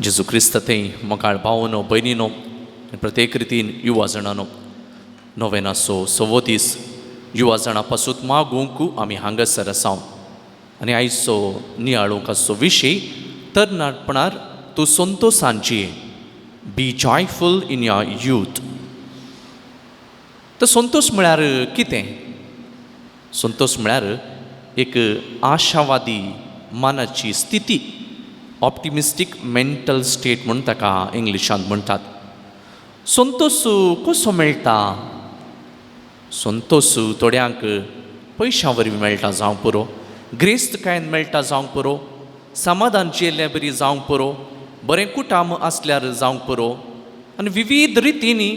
जेजू क्रिस्त थंय मोगाळ भावनो भयणीनो प्रत्येक रितीन युवा जाणानो, नोवेनाचो सवो दीस युवा जाणां पासून मागूंक आमी हांगासर आसा. आनी आयचो नियाळूंक आसचो विशय तरणाटपणार तूं संतोशान जिये, be joyful in your youth. तर संतोश म्हळ्यार कितें? संतोश म्हळ्यार एक आशावादी मनाची स्थिती, ऑप्टिमिस्टीक मेंटल स्टेट म्हूण ताका इंग्लिशांत म्हणटात. संतोश कसो मेळटा? संतोश थोड्यांक पयशां वरवीं मेळटा जावंक पुरो, ग्रेस्तकायेन मेळटा जावंक पुरो, समाधान जियेल्ले बरी जावंक पुरो, बरें कुटाम आसल्यार जावंक पुरो, आनी विवीध रितींनी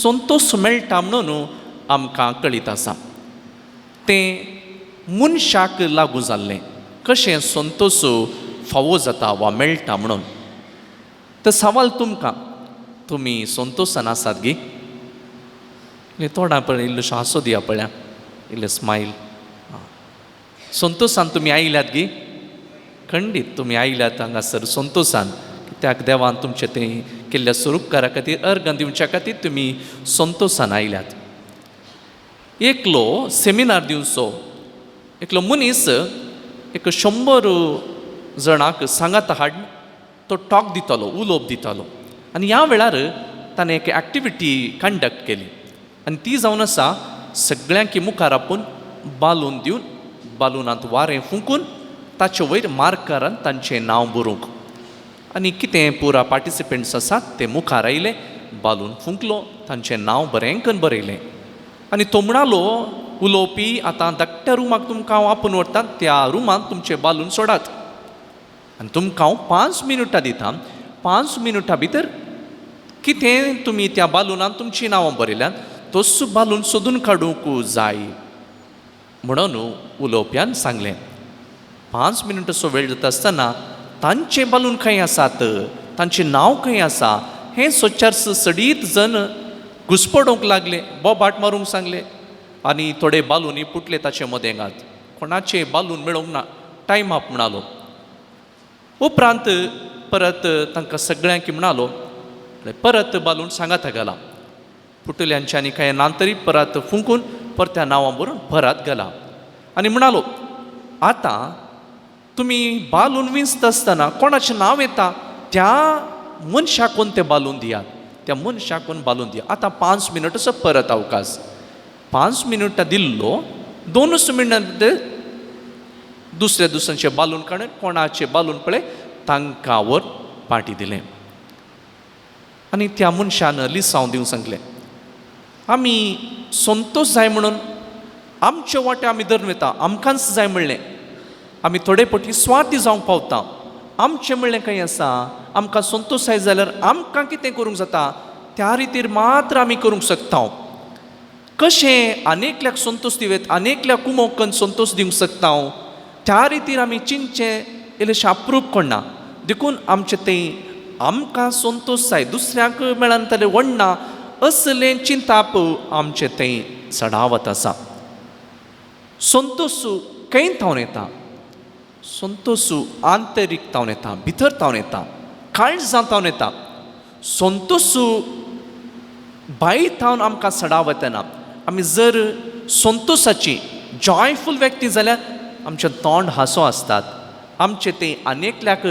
संतोश मेळटा म्हणून आमकां कळीत आसा. तें मनशाक लागू जाल्लें कशें संतोश फावो जाता वा मेळटा म्हणून. तर सवाल तुमकां, तुमी संतोशान आसात गी? तोंडा पळय इल्लोसो हांसो दिया पळया, इल्लें स्मायल. संतोशान तुमी आयल्यात गी? खंडीत तुमी आयल्यात हांगासर संतोशान, कित्याक देवान तुमचें तें केल्ल्या स्वरूपकारा खातीर अर्गां दिवच्या खातीर तुमी संतोशान आयल्यात. एकलो सेमिनार दिवचो एकलो मनीस एक 100 जाणांक सांगात हाड तो टॉक दितालो, उलोवप दितालो. आनी ह्या वेळार ताणें एक एक्टिविटी कंडक्ट केली आनी ती जावन आसा सगळ्यांकी मुखार आपूण बालून दिवन बालुनांत वारें फुंकून ताचे वयर मार्करान तांचें नांव बरोवंक. आनी कितें पुरा पार्टिसिपंट्स आसात ते मुखार आयले, बालून फुंकलो, तांचें नांव बरें करून बरयलें. आनी तो म्हणालो उलोवपी, आतां धाकट्या रुमाक तुमकां हांव आपोवन व्हरता, त्या रुमांत तुमचें बालून सोडात आनी तुमकां हांव 5 मिनुटां दिता, 5 मिनुटां भितर कितें तुमी त्या बालुनांत तुमचीं नांवां बरयल्यात तोच बालून सोदून काडूंक जाय म्हणून उलोवप्यान सांगलें. 5 मिनुटांचो वेळ जाता आसतना तांचें बालून खंय आसात, तांचें नांव खंय आसा हें सोदच्यार सडीत जण घुसपडूंक लागले, बोबाट मारूंक सांगले आनी थोडे बालूनी पुटले ताचे मदेंगात, कोणाचें बालून मेळोंक ना, टायम अप म्हणालो. उपरांत परत तांकां सगळ्यांक म्हणालो, परत बालून सांगात घाला, पुटल्यांच्या आनी कांय ना तरी परत फुंकून परत्या नांवां बरोवन परत घाला. आनी म्हणालो, आतां तुमी बालून विंचता आसतना कोणाचें नांव येता त्या मनशाकून तें बालून दियात, त्या मनशाकून बालून दियात. आतां 5 मिनटाचो परत अवकाश, 5 मिनटां दिल्लो, 2 मिनटां दुसऱ्या दुसऱ्यांचें बालून काडून कोणाचें बालून पळय तांकां वर पाटी दिलें. आनी त्या मनशान लिसांव दिवंक सांगलें, आमी संतोश जाय म्हणून आमचे वाटे आमी धरून वता, आमकांच जाय म्हणलें, आमी थोडे पटी स्वार्थी जावंक पावता, आमचें म्हणलें खंय आसा, आमकां संतोश जाय जाल्यार आमकां कितें करूंक जाता त्या रितीर मात्र आमी करूंक शकता. कशें आनेकल्याक संतोश दिवयेत, आनेकल्याक कुमोकन संतोश दिवंक शकता त्या रितीर आमी चिंतचें इल्लेशें अप्रूप कोणना. देखून आमचें तें आमकां संतोश जाय दुसऱ्यांक मेळना जाल्यार व्हडना असलें चिंताप आमचें तें चडावत आसा. संतोश खंय थावन येता? संतोश आंतरीक थावन येता, भितर थावन येता, काळजां थावन येता. संतोश भायर थावन आमकां चडावत येना. आमी जर संतोशाची जॉयफूल व्यक्ती जाल्यार आमचें तोंड हांसो आसतात, आमचें तें आनेकल्याक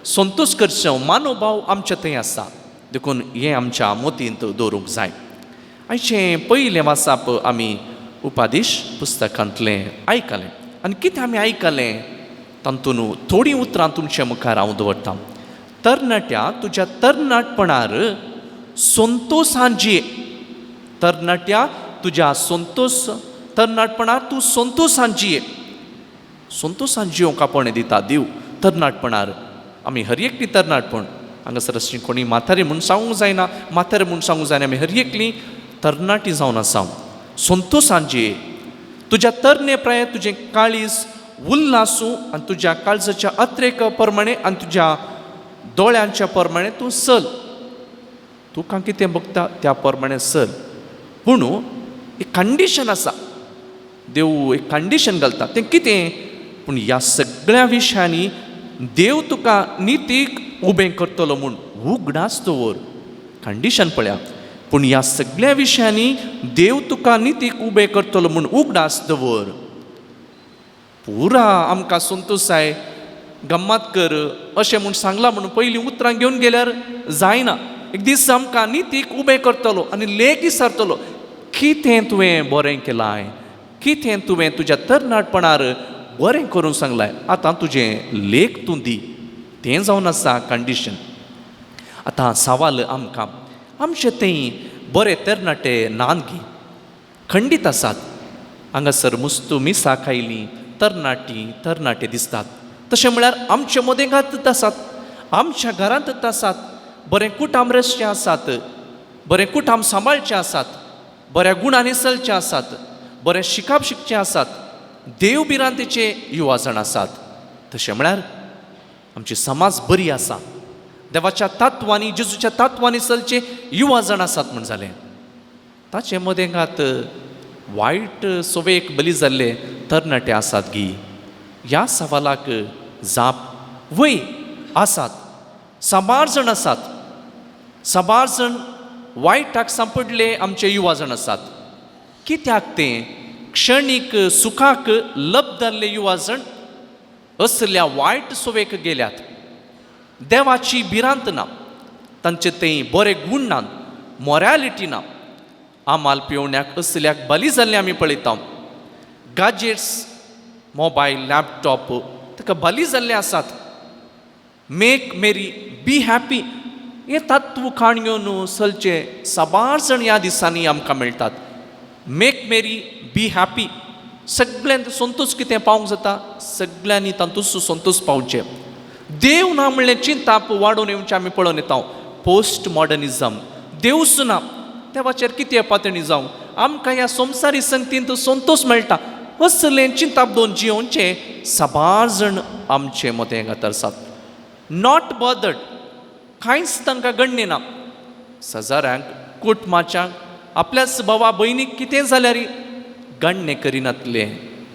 संतोश करचें मानोभाव आमचें थंय आसा. देखून हें आमच्या मतींत दवरूंक जाय. आयचें पयलें वाचप आमी उपादेश पुस्तकांतलें आयकलें आनी कितें आमी आयकलें तातूंत थोडीं उतरां तुमचे मुखार हांव दवरतां. तरणाट्या तुज्या तरणाटपणार संतोशान जिये, तरणाट्या तुज्या संतोश तरणाटपणार तूं संतोशान जिये. संतोशान जिवंक आपोवणें दिता देव तरणाटपणार. आमी हर एकली तरणाटपण हांगासर अशी कोणी म्हातारी म्हूण सांगूंक जायना, म्हातारे म्हूण सांगूंक जायना, आमी हर एकली तरणाटी जावन आसा. संतोशान जिये, तुज्या तरणे प्रायेर तुजें काळीज उल्लासूं आनी तुज्या काळजाच्या अत्रेका प्रमाणे आनी तुज्या दोळ्यांच्या प्रमाणे तूं चल, तुका कितें बगता त्या प्रमाणे चल. पूण एक कंडिशन आसा, देव एक कंडिशन घालता, तें कितें? पूण ह्या सगळ्या विशयांनी देव तुका नितीक उबें करतलो म्हूण उगडास दवर. कंडिशन पळया. पूण ह्या सगळ्या विशयांनी देव तुका नितीक उबें करतलो म्हूण उगडास दवर. पुरा आमकां संतोशाय गम्मात कर अशें म्हूण सांगलां म्हणून पयलीं उतरां घेवन गेल्यार जायना. एक दीस आमकां नितीक उबें करतलो आनी लेख विचारतलो, कितें तुवें बरें केलां, कितें तुवें तुज्या तरणाटपणार बरें करूंक सांगलां, आतां तुजें लेख तूं दी. तें जावन आसा कंडिशन. आतां सवाल आमकां, आमचे थंय बरे तरणाटे नानगी खंडीत आसात. हांगासर मुस्तू मिसाक आयलीं तरणाटी तरणाटे दिसतात. तशें म्हळ्यार आमचे मदेंगांतच आसात, आमच्या घरांतच आसात, बरें कुटाम रसचें आसात, बरें कुटाम सांबाळचें आसात, बऱ्या गुणांनी चलचें आसात, बरें शिकाप शिकचें आसात, देव भिरांतेचे युवा जाण आसात. तशें म्हळ्यार आमची समाज बरी आसा, देवाच्या तत्वांनी जेजूच्या तत्वांनी चलचे युवा जाण आसात म्हूण जालें. ताचे मदेंगात वायट सवयेक बली जाल्ले तरणाटे आसात गी? ह्या सवालाक जाप वय आसात. साबार जाण आसात, साबार जाण वायटाक सांपडले आमचे युवा जाण आसात. कित्याक तें क्षणीक सुखाक लब्ध जाल्ले युवा जाण असल्या वायट सवयेक गेल्यात. देवाची भिरांत ना, तांचे थंय बरे गूण ना, मोरालिटी ना. आमाल पिवण्याक असल्याक बली जाल्ले आमी पळयता. गाजेट्स, मोबायल, लॅपटॉप ताका बली जाल्ले आसात. मेक मेरी बी हॅपी हे तत्व काणयो न्हू चलचे साबार जाण ह्या दिसांनी आमकां मेळटात. मेक मेरी बी हॅपी, सगळ्यांत संतोश कितें पावंक जाता, सगळ्यांनी तातूंत संतोश पावचें. देव ना म्हणलें चिंताप वाडोवन येवचें आमी पळोवन येता. पोस्ट मॉडर्निजम, देवच ना, देवाचेर कितें पातणी जावं, आमकां ह्या संवसारी संगतींत संतोश मेळटा असलें चिंताप दोन जियोवचें साबार जाण आमचे मदें आसात. Not bothered, कांयच तांकां गण्य ना. सजाऱ्यांक, कुटुंबाच्यांक, आपल्याच भावा भयणीक कितें जाल्यार गण्य करिनातले,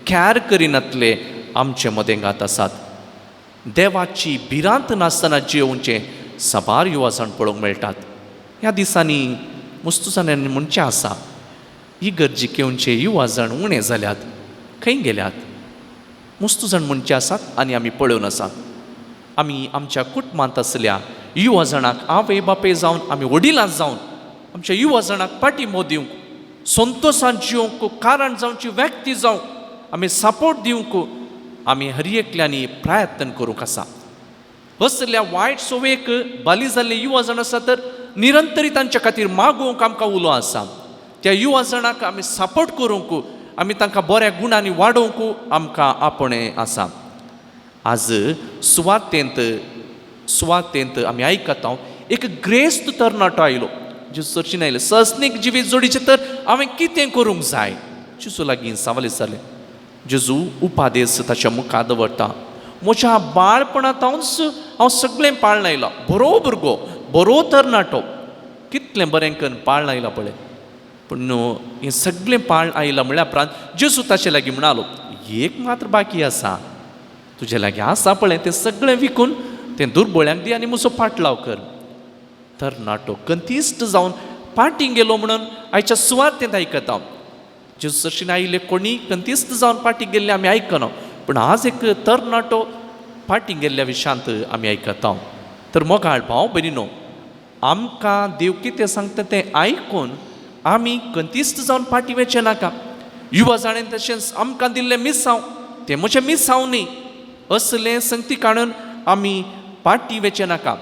कॅर करिनातले आमचे मदें गात आसात. देवाची भिरांत नासतना जियोवचें साबार युवा जाण पळोवंक मेळटात. ह्या दिसांनी मुस्तू जाणांनी म्हणचें आसा, इगर्जीक येवचे युवा जाण उणें जाल्यात, खंय गेल्यात? मुस्तू जाण म्हणचे आसात आनी आमी पळोवन आसात. आमी आमच्या कुटुंबांत आसल्या युवा जाणांक आवय बापूय जावन, आमी वडिलां जावन आमच्या युवा जाणांक पाठिंबो दिवंक, संतोशान जिवंक कारण जावची व्यक्ती जावंक आमी सपोर्ट दिवंक आमी हर एकल्यांनी प्रयत्न करूंक आसा. असल्या वायट सवयेक बली जाल्ले युवा जाण आसा तर निरंतरी तांच्या खातीर मागूंक आमकां उलो आसा. त्या युवा जाणांक आमी सपोर्ट करूंक, आमी तांकां बऱ्या गुणांनी वाडोवंक आमकां आपणें आसा. आज सुवातेंत सुवातेंत आमी आयकता, एक ग्रेस्त तरणाटो आयलो, जेजू चर्चीन आयले, सस्नीक जिवीत जोडीचें तर हांवें कितें करूंक जाय? जेजू लागीं सवाल विचारलें. जेजू उपादेस ताच्या मुखार दवरता, म्हज्या बाळपणांतूच हांव सगळें पाळण आयलां, बरो भुरगो, बरो तरणाटो, कितलें बरें करून पाळण आयलां पळय. पूण हें सगळें पाळण आयलां म्हळ्या उपरांत जेजू ताचे लागीं म्हणालो, एक मात्र बाकी आसा, तुजे लागीं आसा पळय तें सगळें विकून तें दुर्बोळ्यांक दी आनी म्हजो पाटलाव कर. तरणाटो कंतीस्ट जावन पाटीं गेलो म्हणून आयच्या सुवातेंत आयकता. जेजू चर्चीन आयिल्ले कोणी कंतीस्त जावन पाटीं गेल्ले आमी आयकना, पूण आज एक तरणाटो पाटीं गेल्ल्या विशयांत आमी आयकता. तर मोगाळ भाव भयणीनो, आमकां देव कितें सांगता तें आयकून आमी कंतीस्त जावन पाटीं वचचें नाका. युवा जाणें तशेंच आमकां दिल्लें मिसांव तें म्हजें मिसांव न्ही असलें संगती काडून आमी पाटीं वचचें नाका.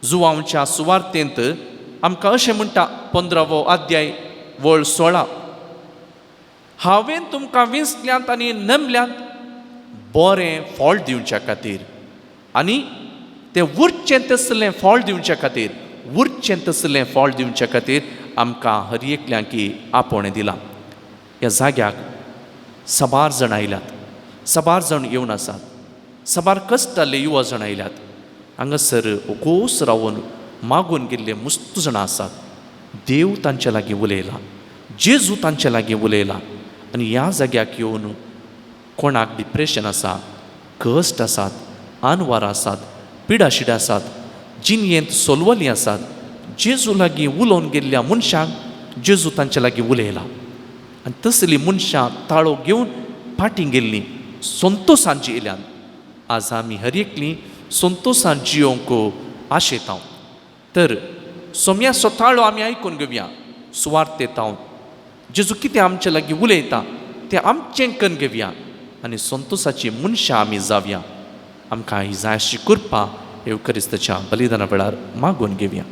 जुवांच्या सुवार्तेंत आमकां अशें म्हणटा, 15वो अध्याय वळ 16, हांवें तुमकां विंचल्यांत आनी नमल्यांत बरें फळ दिवच्या खातीर आनी तें उरचें तसलें फळ दिवच्या खातीर, उरचें तसलें फळ दिवच्या खातीर आमकां हर एकल्यांकी आपोवणें दिलां. ह्या जाग्याक साबार जाण आयल्यात, साबार जाण येवन आसात, साबार कश्टाल्ले युवा जाण आयल्यात. हांगासर ओकोस रावन मागून गेल्ले मुस्त जाणां आसात. देव तांच्या लागीं उलयला, जेजू तांच्या लागीं उलयला आनी ह्या जाग्याक येवन कोणाक डिप्रेशन आसा, कश्ट आसात, आनवार आसात, पिडाशिडा आसात, जिणयेंत सोलवली आसात, जेजू लागीं उलोवन गेल्ल्या मनशांक जेजू तांचे लागीं उलयला आनी तसलीं मनशां ताळो घेवन फाटीं गेल्लीं संतोसान जियेल्यान. आज आमी हर एकलीं संतोसान जियोवंक आशेता. तर सोम्याचो ताळो आमी आयकून घेवया. सुवार्तेताव जेजू कितें आमचे लागीं उलयता तें आमचें कन्न घेवया आनी संतोसाची मनशां आमी जावया. आमकां ही जाय अशी कृपा येवकरिस्ताच्या बलिदाना वेळार मागून घेवया.